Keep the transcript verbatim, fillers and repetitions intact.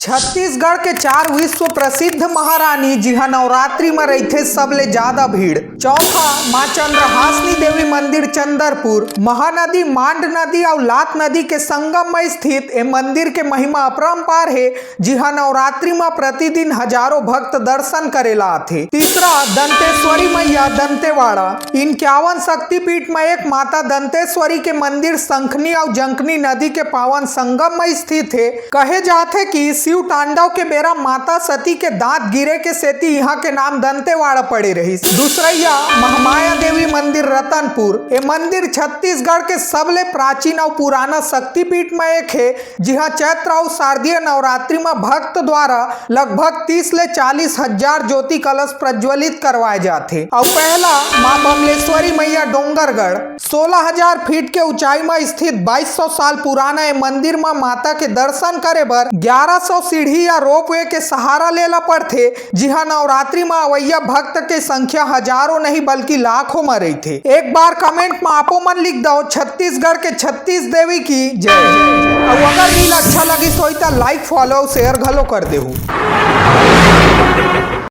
छत्तीसगढ़ के चार विश्व प्रसिद्ध महारानी, जिहां नवरात्रि म रहिथे सबले ज्यादा भीड़। चौथा, मां चंद्रहासिनी देवी मंदिर चंदरपुर। महानदी मांड नदी अउ लात नदी के संगम म स्थित ए मंदिर के महिमा अपरंपार हे, जिहां नवरात्रि म प्रतिदिन हजारों भक्त दर्शन करे ला आथे। तीसरा, दंतेश्वरी मैया दंतेवाड़ा। इक्यावन शक्तिपीठ म एक माता दंतेश्वरी के मंदिर संखनी अउ जंखनी नदी के पावन संगम म स्थित हे। कहे जाथे कि शिव तांडव के बेरा माता सती के दांत गिरे के सेती इहां के नाम दंतेवाड़ा पड़े रहिस। दूसरैया, महामाया देवी मंदिर रतनपुर। ए मंदिर छत्तीसगढ़ के सबले प्राचीन अउ पुराना शक्तिपीठ म एक हे, जिहां चैत्र अउ शारदीय नवरात्रि म भक्त द्वारा लगभग तीस ले चालीस हजार ज्योति कलश प्रज्वलित करवाए जाथे। अउ पहला, मां बमलेश्वरी मैया डोंगरगढ़। सोलह हजार फीट के ऊंचाई म स्थित बाईस सौ साल पुराना ए मंदिर म माता के दर्शन करे बर ग्यारह सौ सीढ़ी या रोपवे के सहारा लेला पड़थे, जिहां नवरात्रि म अवैया भक्त के संख्या हजारों नहीं बल्कि लाखों म रहिथे। एक बार कमेंट म आपो मन लिख दव, छत्तीसगढ़ के छत्तीस देवी की जय। अउ अगर रील अच्छा लगिस होई त लाइक, फॉलो, शेयर घलो कर देहू।